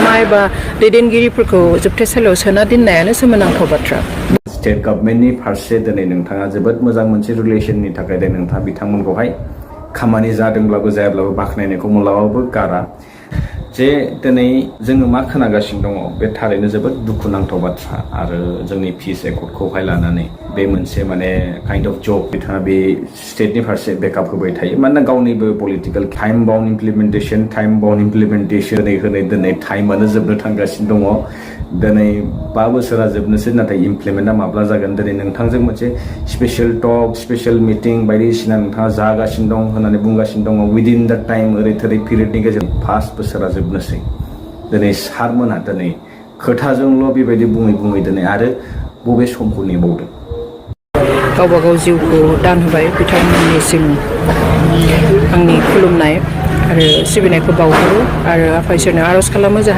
खुंनाय बा दैदेनगिरिफोरखौ जोबथेसालियाव सोना दोननायानो सोमोनांथाव बाथ्रा। स्टेट गभर्नमेन्टनि फारसे दिनै नोंथाङा जोबोद मोजां मोनसे रिलेसननि थाखाय दिनै नोंथाङा बिथांमोनखौहाय खामानि जादोंब्लाबो जायाब्लाबो बाख्नायनायखौ माब्लाबाबो गारा जे दिनै जोङो मा खोनागासिनो दङ बे थारैनो जोबोद दुखुनांथाव बाथ्रा आरो जोंनि पिस एकर्डखौहाय लानानै बे मोनसे माने काइन्ड अफ जब बिथाङा बे स्टेटनि फारसे बेकआप होबाय थायो मानोना गावनिबो पलिटिकेल टाइम बाउन्ड इमप्लिमेन्टेसन दिनै टाइमानो जोबनो थांगासिनो दङ दिनै 5 बोसोरा जोबनोसै नाथाय इमप्लिमेन्टआ माब्ला जागोन दिनै नोंथांजों मोनसे स्पेसियेल टक स्पेसियेल मिटिं बायदिसिना नोंथाङा जागासिनो दं होननानै बुंगासिनो दङ उइदिन दा टाइम ओरै थोरै पिरियडनि गेजेरजों 5 बोसोरा जोबनोसै दिनै सारमोनहा दिनै खोथाजोंल' बेबायदि बुङै दिनै आरो बबे समखौ नेबावदों गावबा गाव जिउखौ दान होबाय बिथांमोननिसिम आंनि खुलुमनाय आरो सिबिनायखौ बावहरो आरो आफा इसोरनो आर'ज खालामो